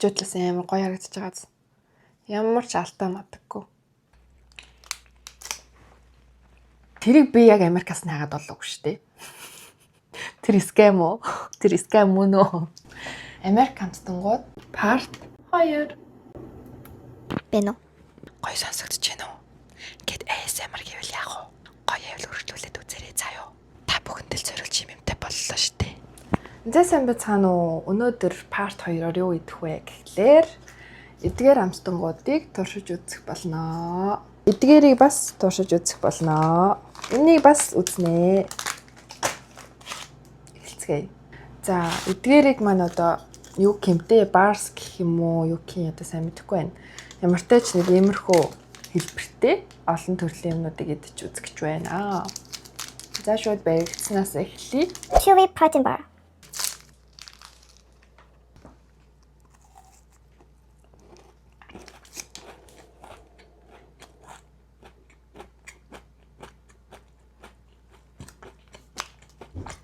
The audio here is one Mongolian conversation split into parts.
Хажуу талаас амар гоё харагдаж байгааз. Ямар ч алдаа мадаггүй. Тэрийг би яг Америкаас нь хагаад болоогүй шүү дээ. Тэр scam уу? Тэр scam мөн үү? Америк амттангууд part 2. Бэнэ. Гоё сонсогдож байна уу? Гэт ASMR гэвэл яах вэ? Гоё байвал үргэлжлүүлээд үзээрэй заа юу. Та бүхэнд л зориулж юм юмтай боллоо шүү дээ. За, сайн байцгаана уу? Өнөөдөр part 2-оор юу идэх вэ гэхлээр эдгээр амттангуудыг туршиж үзэх болно. Эдгээрийг бас туршиж үзэх болно. Энийг бас үзнэ. Эхэлцгээе. За, эдгээрийг маань одоо юу гэмтэй bars гэх юм уу, юу гэх юм одоо сайн мэдэхгүй байна. Ямар ч тач нэг иймэрхүү хэлбэртэй олон төрлийн юмнуудыг идэж үзэх гэж байна. За, шууд баригдсанаас эхэлье. Chewy protein bar.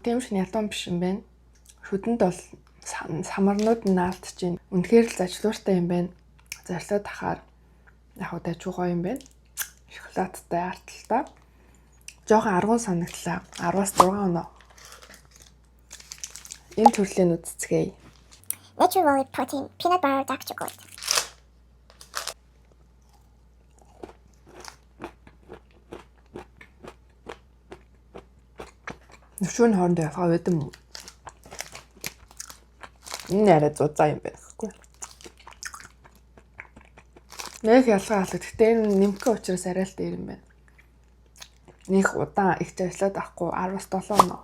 Тийм шиг ядуун биш юм байна. Шүдэнд бол самарнууд нь наалтж байна. Үнэхээр л зажлууртай юм байна. Зарлаад ахаар яг уу дайжгүй гоё юм байна. Шоколадтай арталтай. Жохон аргун санагдлаа. 10-аас 6 оноо. Энэ төрлийн үзцгээе. Nature Valley protein peanut butter dark chocolate. Нөшүүн хоорондоо ялгаа байд юм уу? Энэ арай зузаан юм байна гэхгүй. Нэг ялгаа алга. Гэхдээ энэ нэмхэн учраас арай л дээр юм байна. Них удаан их ажиллаад авахгүй 10-аас 7 оноо.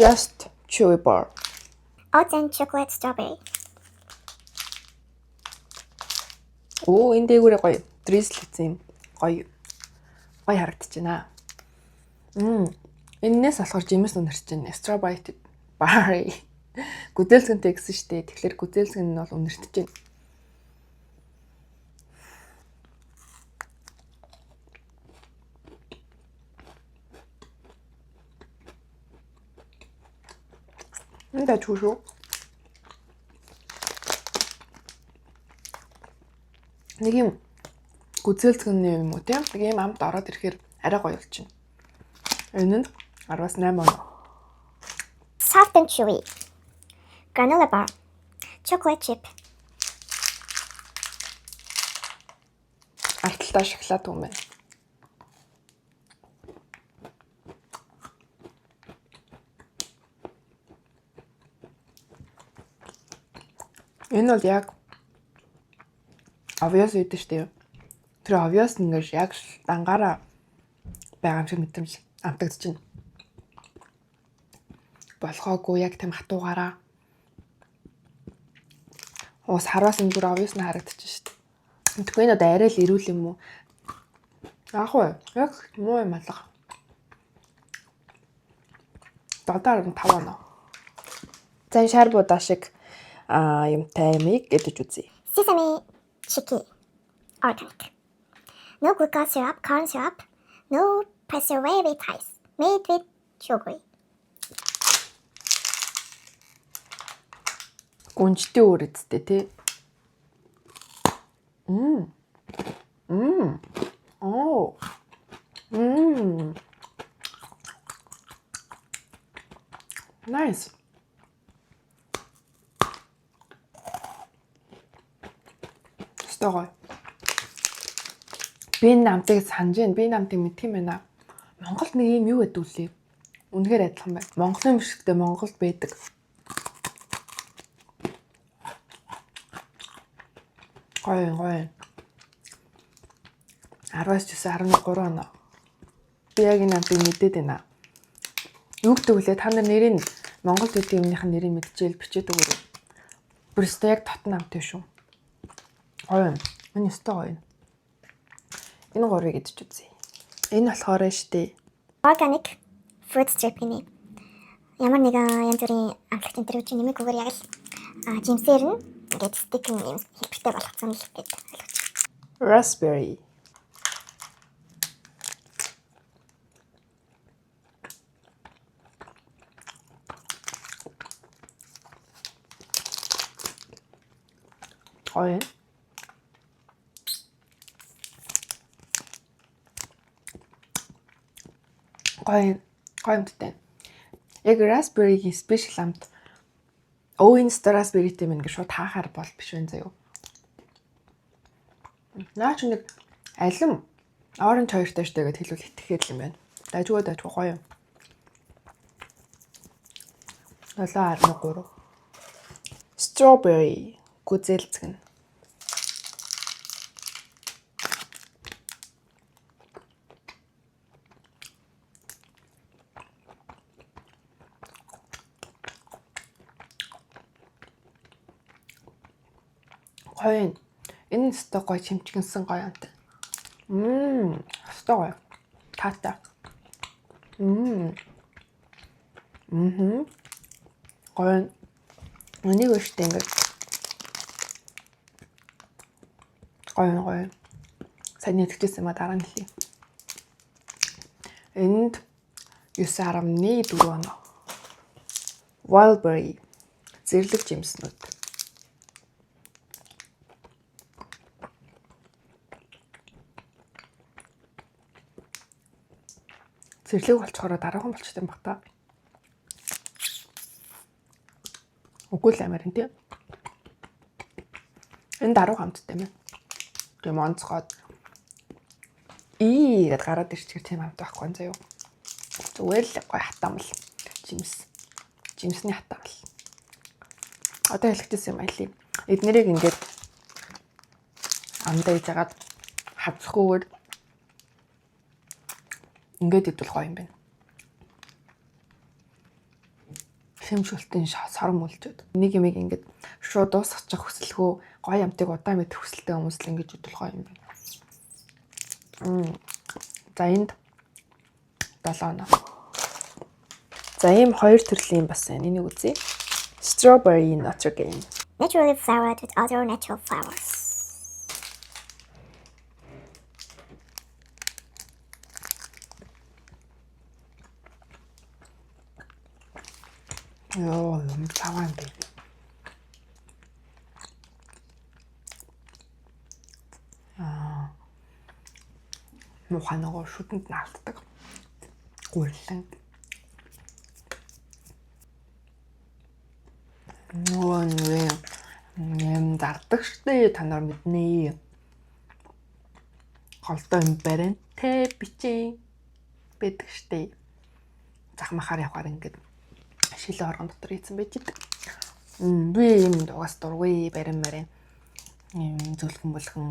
Just chewy bar. Oats and chocolate strawberry. Оо, энэ дээгүүрээ гоё drizzle хийсэн юм. Гоё. Гоё харагдаж байна. Эннээс болохоор жимс үнэрч байна. Strawberry bar. Гүзээлзгэнтэй гэсэн шүү дээ. Тэгэхээр гүзээлзгэн нь бол үнэртэж байна. Энэ дажгүй шүү. Нэг юм гүзээлзгэнний юм уу тийм? Нэг юм амт ороод ирэхээр арай гоё болчихно. Энэ нь 10-аас 8 оноо. Soft and chewy. Granola bar. Chocolate chip. Арталтаа шоколад юм байна. Энэ бол яг овёос үйдэж штэ. Тэр овёос нь ингэж яг дангаараа байгаа юм шиг мэдрэмж амтагдчихна. Болохоогүй яг тийм хатуугаараа. Уус хараас нь бүр овёос нь харагдчих штэ. Тэгэхгүй энэ одоо арай л эрүүл юм уу? Яг уу, яг муу юм алга. 7.5 оноо. За, энэ шар будаа шиг юмтай юмыг идэж үзье. Sesame chicky. Organic. No glucose syrup, corn syrup, no preservatives. Made with sugary. Гүнжтэй өөр эцтэй тий. Мм. Мм. Оо. Мм. Nice. Өстой гоё. Би энэ амтыг санаж байна. Би энэ амтыг мэдх юм байна. Монголд нэг юм юу гэдэг үлээ. Үнэхээр адилхан байна. Монголын бишгтэй Монголд байдаг. Гоё гоё. 10-аас 9.3 оноо. Би яг энэ амтыг мэдээд байна. Юу гэдэг вүлээ? Та нар нэрийг Монголд гэдэг юмных нь нэрийг мэдчихэл бичээд өгөөрэй. Бүр өстой яг дотн амт шүү. Гоё юм. Энэ өстой гоё. Энэ гурвыг идэж үзье. Энэ болохоор штэ. Organic fruit strip гинэ. Ямар нэгэн янз бүрийн амтлагч энэ төр үчи нэмэггүйгээр яг л жимсээр нь ингээд stick нь юм хэлбэртэй болгоцсон л гэдэг ойлгож. Raspberry. Гоё юм. Гоё гоё амттай. Яг raspberry-гийн special амт. Өө, энэ raspberry-тэй мэн гэж шууд хаахаар бол биш вэ заяо. Наа чи нэг алим orange хоёртой штэ гэд хэлвэл итгэхэд л юм байна. Дажгүй, дажгүй, гоё юм. 7.3. Strawberry гүзээлзгэнэ. Гоё юм. Энэ өстой гоё чимчгэнсэн гоё амт. Өстой гоё. Таатай. Мм. Мм. Гоё. Энийг өөртөө ингээд гоё гоё. Сайн нэгтгэжсэн юм а, дараа нь хэлье. Энд 9.4 оноо. Wildberry зэрлэг жимснүүд. Зэрлэг болчхороо дараахан болчт юм бах та. Үгүй л амар юм тий. Энэ даруу хамттай юм. Тийм онцгой ии гэд гараад ирчихэр тийм амт байхгүй заяа. Зүгээр л гоё хатаамал жимс. Жимсний хатаамал. Одоо хэлэхтэйсэн юм аялий. Эднэрийг ингээд амдаа хийж хагаад хавцахгүйгээр ингээд идвэл гоё юм байна. Шимшүүлтийн сором үлжээд. Нэг юмыг ингээд шууд дуусгачих хүсэлгүй, гоё амтыг удаан мэдэх хүсэлтэй хүмүүс л ингэж идвэл гоё юм байна. За, энд 7 оноо. За, ийм хоёр төрлийн бас байна. Энийг үзье. Strawberry Notre Dame. Naturally flavored with other natural flavors. Йоо, юм цаваа юм бэ. Аа. Муухай нөгөө шүдэнд наалтдаг. Гурилан. Нөгөө нэг юм зардаг штэ, та нар мэднэ. Голдоо юм бариантай бичээ байдаг штэ. Зах махаар явахаар ингээд шилэн хоргон дотор хийсэн байж идэг. Би юм угаас дургүй, барин барин юм зүлгэн бүлгэн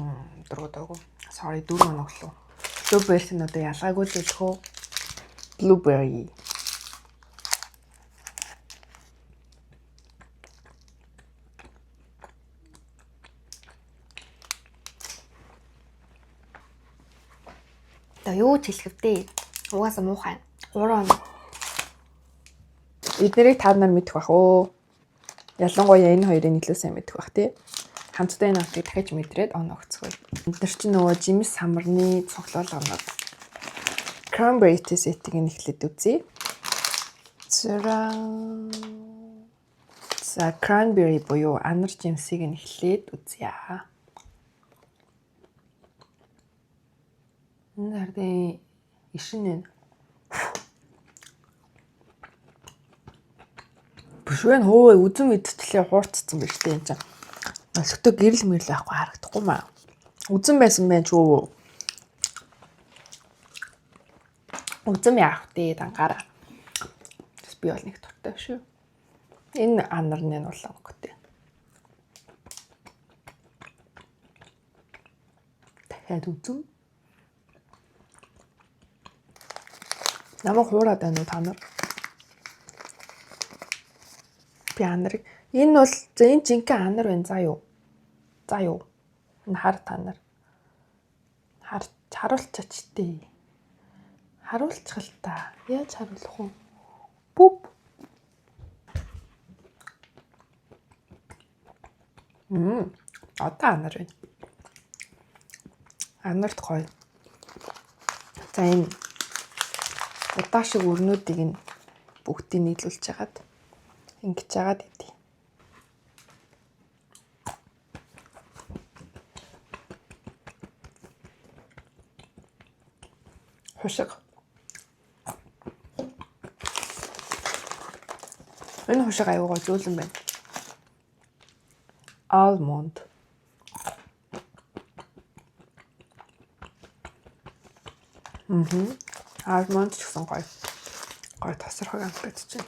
дургу дургу. Sorry, 4 оноо өглөө. Blueberry нь одоо ялгаагүй л өлхөө. Blueberry. Одоо юу ч хэлэх вдэ. Угаасаа муухай. 3 оноо. Эднэрийг та нар мэдэх бах өө. Ялангуяа энэ хоёрыг илүү сайн мэдэх бах тий. Хамтдаа энэ амтыг дахиж мэдрээд оноо өгцгөөе. Энд нар чинь нөгөө жимс самарны цуглуул оноод. Cranberry set-ийг нь эхлээд үзье. За, за, cranberry буюу анар жимсийг нь эхлээд үзье. Энэ хардын ишин нэ. Биш вэ хөө, үзэн мэдчлээ, хуурцсан байж тээ энэ чинь. Олигтой гэрэл мэрэл байхгүй, харагдахгүй маа. Үзэн байсан байх ч үү. Үзэн яах вэ дангаараа. Тэс би бол нэг дуртай шүү. Энэ анар нь улаан өнгөтэй. Дахиад үзэн. Намайг хуураад байна уу та нар? Би анарыг энэ бол, за, энэ жинхэнэ анар байна заа юу. За юу. Энэ хар, та нар. Хар харуулчих тээ. Харуулчих л та. Яаж харуулах вэ? Бүп. Одоо анар байна. Анарт гоё. За, энэ удаа шиг өрнүүдийг нь бүгдийг нийлүүлж хагаад ингэж жагаад идэ. Хушиг. Энэ хушиг аюу гоо зөөлөн байна. Almond. Almond ч гэсэн гоё. Гоё тосрохог амтгаж чинь.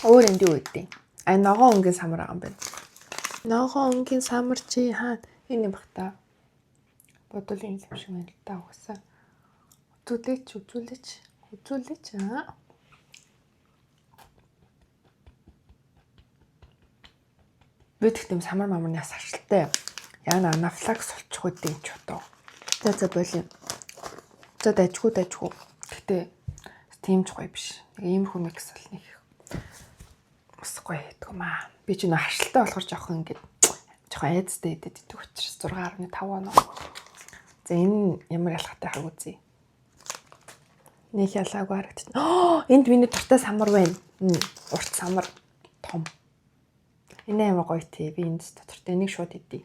Өөр энд юу гэдэг? А, ногоон өнгийн самар байгаа юм байна. Ногоон өнгийн самар чи хаа энэ юм бах та. Бодвол юм шиг байна л да угаасаа. Үзүүлээч, үзүүлээч, үзүүлээч аа. Би тэгт юм самар мамарнаас харшилтай. Яна anaphylaxis болчих үү юм ч одоо. За за, болио. За, дажгүй, дажгүй. Гэтэ тийм ч гоё биш. Нэг иймэрхүү mix бол нэг бас гоё байдаг юм аа. Би ч нэ харшилтай болохоор жоохон ингээд жоохон айцтай идэд идэг учраас 6.5 оноо. За, энэ ямар ялгаатай хаг үзье. Нэг ялаагүй харагдчихна. Оо, энд миний дуртай самар байна. Урт самар том. Энэ амар гоё тий. Би энд дотортой энийг шууд идье.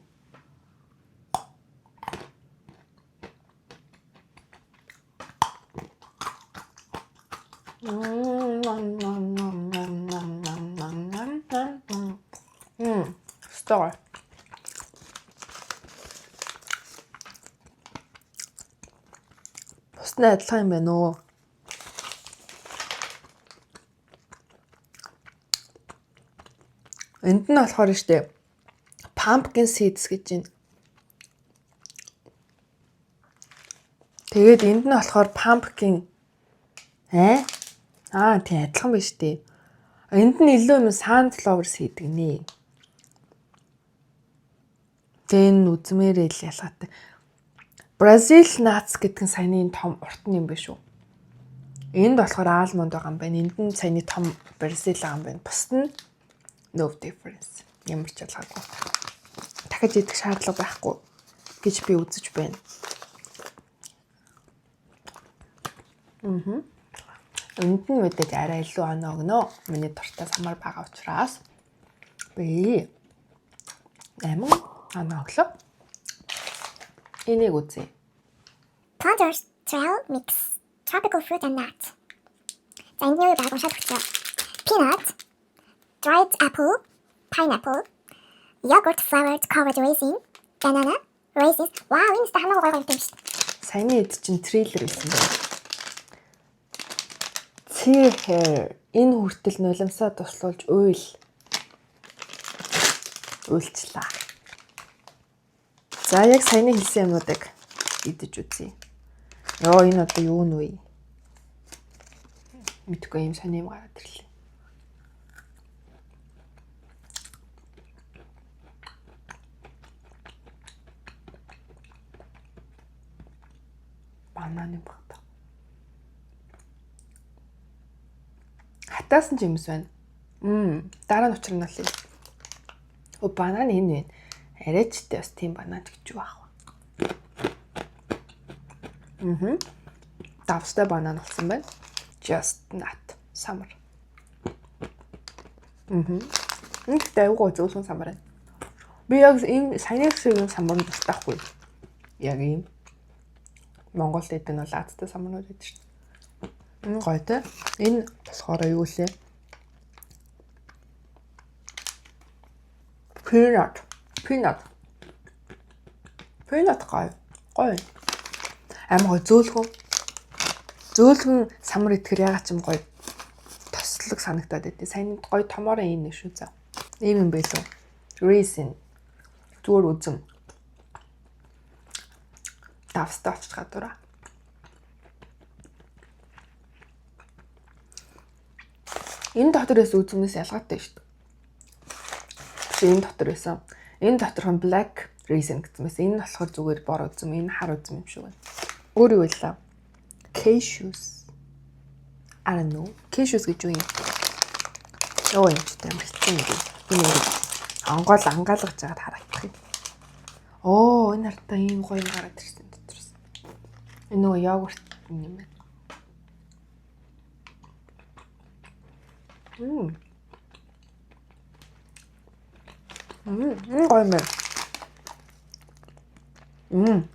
Мм. Стой. Бусны адилхан юм байна уу? Энд нь болохоор штэ pumpkin seeds гэж байна. Тэгээд энд нь болохоор pumpkin. Аа? Аа, тий, адилхан биш дээ. Энд нь илүү юм sunflower seed гинэ. Тэгээ энэ үзмээрээ л ялгаатай. Brazil nuts гэдэг нь саяны энэ том урт нь юм биш үү? Энд болохоор almond байгаа юм байна. Энд нь саяны том Brazil байгаа юм байна. Бусд нь no difference. Ямар ч ялгаагүй. Дахиж идэх шаардлага байхгүй гэж би үзэж байна. Энд нь мэдээж арай илүү оноо өгнө. Миний дуртай самар байгаа учраас би 8 оноо өглөө. Энийг үзье. Planters Trail Mix Tropical Fruit and Nut. За, энд нь юу байгааг уншаад өгчөө. Peanut, dried apple, pineapple, yogurt flavored covered raisin, banana, raisins. Вау, энэ ч хамаагүй гоё гоё юм шүү дээ. Саяны эд чинь трейлер байсан байна. Tear hair, энэ хүртэл нулимсаа туслуулж уйл. Уйлчлаа. За, яг саяны хэлсэн юмнуудыг идэж үзье. Йоо, энэ одоо юу нь вэ? Мэдгүй, юм сони юм гараад ирлээ. Банан юм баг та. Хатаасан ч юмс байна. Дараа нь учрал нь болъё. О, банан энэ байна. Арайчтай бас тийм банан ч гэж юу аах вэ? Мм. Давстай банан болсон байна. Just nut. Самар. Мм. Энэ гэхдээ аюугаа зөөлхөн самар байна. Би яг энэ саяны шиг юм самар нь дуртай байхгүй. Яг ийм. Монголд идэг нь бол азтай самарнууд байдаг шүү дээ. Энэ гоё те. Энэ болохоор юу лээ? Peanut. Peanut. Peanut гоё. Гоё. Амар гоё зөөлхөн. Зөөлхөн самар идэхэр ягаад ч юм гоё тослог санагдаад байдیں۔ Сайн гоё томоороо энэ шүү за. Ийм юм байлуу. Raisin. Зүгээр үзэм. Давстай очиж гадуураа. Энэ дотор байсан үзмээс ялгаатай шүү дээ. Биш, энэ дотор байсан. Энэ доторх нь black raisin гэсэн мэс. Энэ нь болохоор зүгээр бор үзэм, энэ хар үзэм юм шиг байна. Өөр юу вэ? Cashews. I don't know. Cashews гэж юу юм? Йоо, юм ч амар хэцүү юм би. Энэ ингэж онгоол ангаалгаж байгаад харагдах юм. Оо, энэ хартаа ийм гоё юм гараад ирсэн дотроос. Энэ нөгөө йогурт юм байна. Мм. Мм, энэ гоё юм байна. Мм.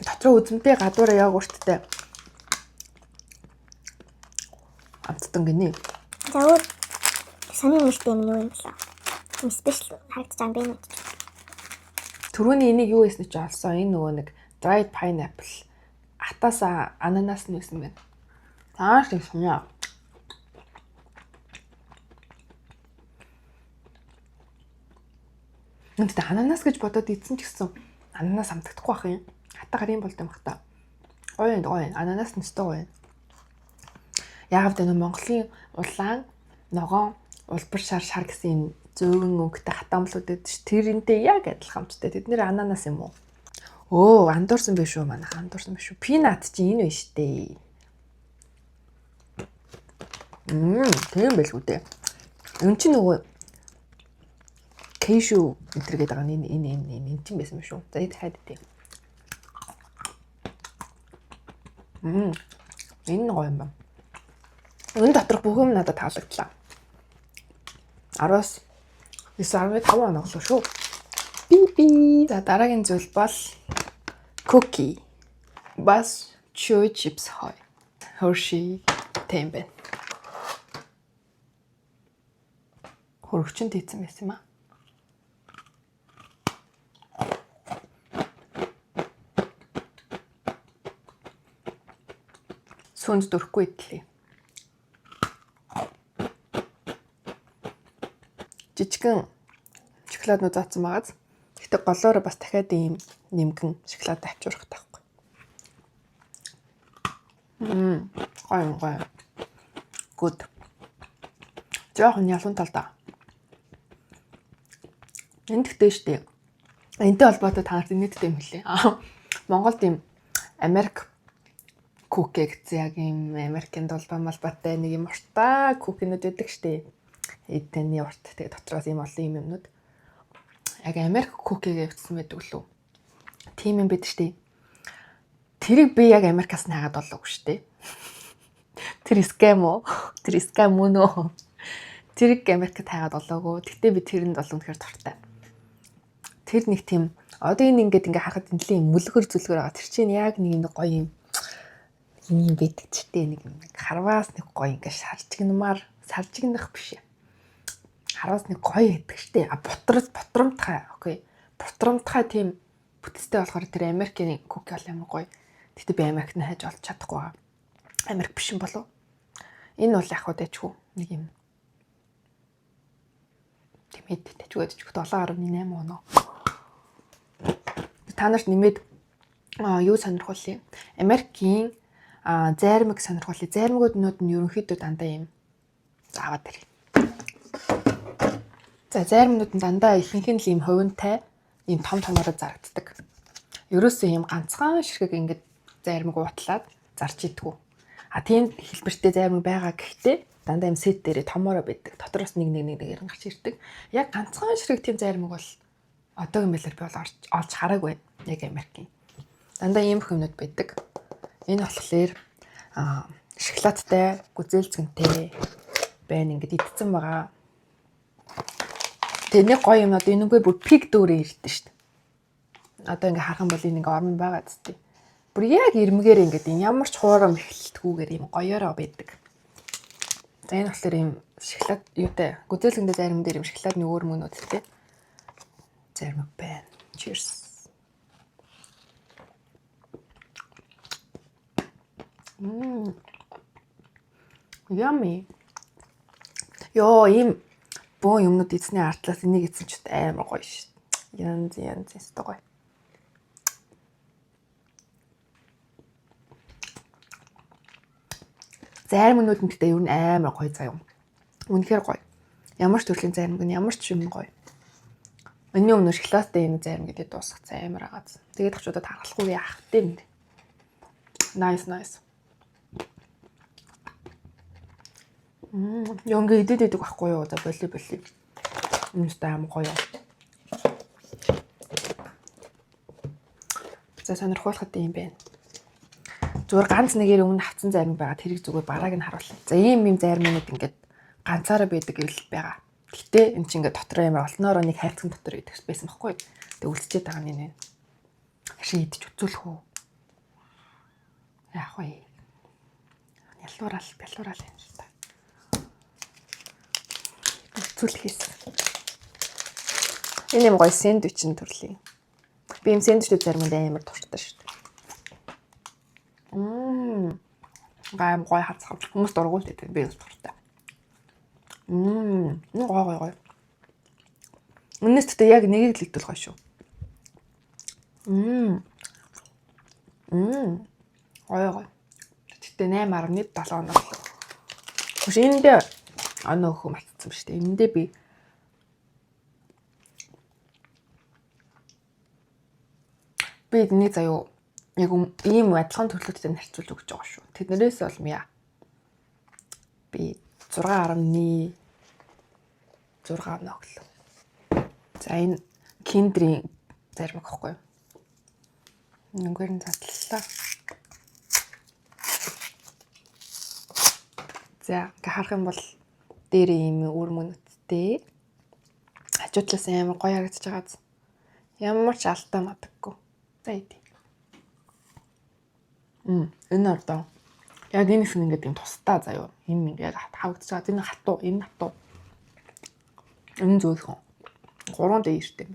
Дотроо үзэмтэй, гадуураа йогурттай. Амттан гинэ. За, өөр сонин нэртэй юм юу юм бэлээ? Юм special харагдаж байгаа юм бэ? Түрүүний энийг юу хийсэн чи олсон. Энэ нөгөө нэг dried pineapple, атаас ананас нь байсан байна. Тааш нэг сонио. Нүдээ ананас гэж бодоод идсэн ч гэсэн ананас амтагдахгүй байх юм. Хата гарын болд юм бах та. Гоё юм, гоё. Ананас нь өстой гоё. Яг л энэ Монголын улаан ногоон улбар шар шар гэсэн юм зөөвөн өнгөтэй хатаамлууд байдаг ш. Тэрнтэй яг адилхан амттай. Тэд нэр ананас юм уу? Өө, андуурсан биш үү, манайх, андуурсан биш үү? Peanut чи энэ байна штэ. Тийм байлгүй дээ. Энэ чинь нөгөө cashew энэ төр гэдэг байгаа нь энэ энэ энэ энэ чинь байсан биш үү? За, энэ дахиад идэ. Энэ нь гоё юм байна. Энэ доторх бүх юм надад таалагдлаа. 10-аас 9.5 оноо өглөө шүү. Би би. За, дараагийн зүйл бол cookie. Бас chewy chips хой. Hershey тийм байна. Хөрөгчөнд хийцэн байсан юм аа. Сүүнд дөрөхгүй идлээ. Жижигэн шоколаднууд заасан байгааз. Гэтэ голоороо бас дахиад ийм нэмгэн шоколад авчрах таахгүй. Гоё гоё. Good. Жохон ялун талдаа. Энэ тэгтээ штэ. Энтэй холбоотой та нарт инээдтэй юм хэлээ. Монголд ийм Америк cookie гэсэн, яг ийм Америкийн дулбаа малбатай нэг юм уртаа cookie нүүд байдаг штэ. Эдтэний урт, тэгээ дотроос ийм олон юм юмнууд. Яг Америк cookie гэж явуулсан байдаг лүү. Тийм юм байдаг штэ. Тэрийг би яг Америкаас нь хагаад болоогүй штэ. Тэр scam уу? Тэр scam мөн үү? Тэрийг Америкт хайгаад олоогүй. Гэтэ би тэрэнд бол үнэхээр дуртай. Тэр нэг тийм одоо энэ ингээд ингээ харахад энэ нэлийн мөлгөр зүлгөр байгаа. Тэр чинь яг нэг юм гоё юм юм юм байдаг ч тийм нэг юм харваас нэг гоё ингээ шаржигнамаар, саржигнах биш. Харваас нэг гоё байдаг штэ. А бутрал бутрамтгай. Okay. Бутрамтгай тийм бүтцтэй болохоор тэр Америкийн cookie бол амар гоё. Гэтэ би Америкт нь хайж олж чадахгүй байгаа. Америк биш юм болов? Энэ бол яг хөө дэжгүй нэг юм тэмээд дэжгүй дэжгүй 7.8 оноо. Та нарт нэмээд юу сонирхуулъя? Америкийн зайрмаг сонирхуулъя. Зайрмагууднууд нь ерөнхийдөө дандаа юм аваад ирье. За, зайрмагнууд нь дандаа ихэнх нь л ийм хувинтай, ийм том томороо зарагддаг. Ерөөсөө ийм ганцхан ширхэг ингээд зайрмаг уутлаад зарч идэггүй. А тийм хэлбэртэй зайрмаг байгаа гэхдээ дандаа ийм set дээрээ томороо байдаг. Дотроос нэг нэг нэг нэгээр гарч ирдэг. Яг ганцхан ширхэг тийм зайрмаг бол одоогийн байдлаар би бол олж хараагүй яг Америкийн. Дандаа ийм их юмнууд байдаг. Энэ болохоор шоколадтай, гүзээлзгэнтэй байна, ингээд идсэн байгаа. Тэгээ нэг гоё юм одоо энэгээр бүр pig дүүрээ ирдэ шүү дээ. Одоо ингээ харах юм бол энэ ингээ ормон байгаа зү. Бүр яг ирмгээр ингээд ямар ч хуурам эхлэлтгүүгээр юм гоёороо байдаг. За, энэ болохоор ийм шоколад юутай, гүзээлзгэнтэй зарим дээр юм шоколадны өөр мөнүүдтэй зарим байна. Cheers. Мм. Yummy. Йоо, ийм бөөн юмнууд эзний артлаас энийг эзэн ч амар гоё шүү. Янз янз өстой гоё. Зайрмагнууд нь гэхдээ ер нь амар гоё заяа. Үнэхээр гоё. Ямар ч төрлийн зайрмаг нь, ямар ч юм гоё. Энэний өмнө шоколадтай юм зайрмаг гэдэг дуусгацсан, амар агааз. Тэгээд тахчудад тархалахгүй яах вэ нэр. Nice, nice. Яа, ингээ идэд идэг байхгүй юу? За, боли боли. Үнэтэй амар гоё. За, сонирхуулахад юм байна. Зүгээр ганц нэгээр өмнө хавцсан зайрмаг байгаа. Тэрийг зүгээр барааг нь харуулна. За, ийм юм зайрмагнууд ингээд ганцаараа байдаг гэвэл байгаа. Гэтэ эн чинь ингээд дотор амар олноороо нэг хайрцаг дотор идэх байсан байхгүй. Тэг үлдчихэд байгаа нь энэ. Ашиг идэж үзүүлэх үү? Яах вэ? Ялуурал, бялуурал юм л та. Зүлх хийсэн. Энэ юм гоё сэндвичин төрлийн. Би юм сэндвичүүд заримдаа амар дуртай шүү дээ. Мм. Гайм гоё хацхан. Хүмүүс дургуул гэдэг. Би бас дуртай. Мм. Гоё гоё гоё. Үнээс тэгтээ яг нэгийг л идвэл гоё шүү. Мм. Мм. Гоё гоё. Тэгтээ 8.7 оноо. Хөш эндээ оноо өгөх мартсан шүү дээ. Эндээ би эдний заяо яг ийм адилхан төрлүүдтэй нарцуулж өгч байгаа шүү. Тэднэрээс бол мя. Би 6.6 оноо өглөө. За энэ киндрийн зарим гэхгүй юу? Нүгээр нь задлаа. За ингээ харах юм бол дээр ийм үр мөнөттэй. Хажуу талаас амар гоё харагдаж байгааз. Ямар ч алдаа мадаггүй. За идэ. Энэ ордоо. Яг энэ хэсэг ингээд юм тусдаа заяа. Энэ ингээд хавагдаж байгаа. Энэ хатуу, энэ хатуу. Энэ зөөлхөн. 3 дээртэй юм.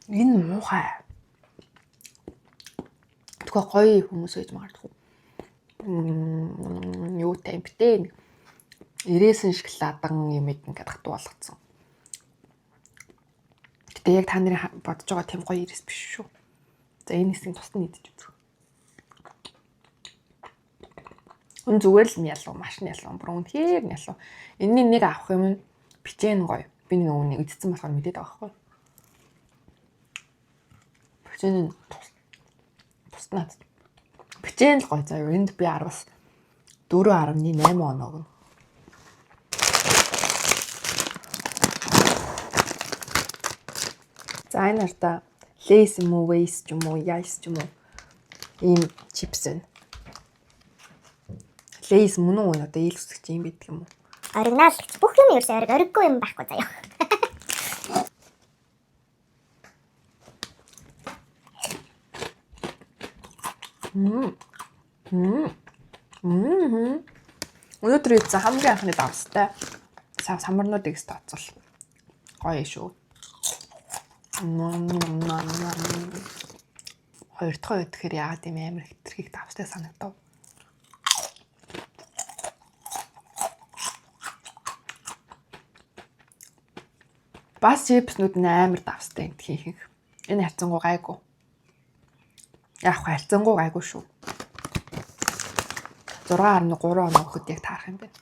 Энэ муухай. Тэгэхээр гоё хүмүүс байж магадгүй. Юу тайм бтэ. Ирээсэн шоколадан юм ингээд хатуу болгоцсон. Гэтэ яг та нарын бодож байгаа тийм гоё ирээс биш шүү. За энэ хэсгийг тусад нь идэж үзэх. Үн зүгээр л нялуу, маш нялуу, бүр үнэхээр нялуу. Энэний нэг авах юм нь бичэн гоё. Би нэг үнийг идсэн болохоор мэдээд байгаа байхгүй. Бичэн нь туснаа. Бичэн л гоё заяа. Энд би 10-аас 4.8 оноо өгнө. За энэ хартаа Lay's юм уу, Waze ч юм уу, Yays ч юм уу ийм чипс байна. Lay's мөн үү одоо ил үсгч юм байдаг юм уу? Оригинал гэж бүх юм ерөөсөө ориггүй юм байхгүй заяа. Өнөөдөр идсэн хамгийн анхны давстай самарнуудыг тооцвол гоё шүү. Хоёр дахь үе тэгэхээр яагаад юм амар хэтэрхийг давстай санагдав. Бас чипснүүд нь амар давстай юм ихэнх. Энэ харьцангуй гайгүй. Яг харьцангуй гайгүй шүү. 6.3 оноо өгөхөд яг таарах юм байна.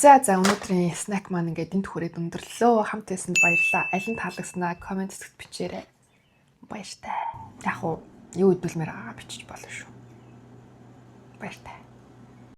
За өнөөдрийн snack маань ингээд энд хүрээд өндөрлөө. Хамт байсанд баярлалаа. Аль нь таалагдсанаа comment хэсэгт бичээрэй. Баяртай. Яг уу юу идүүлмээр байгаа бичиж болно шүү. Баяртай.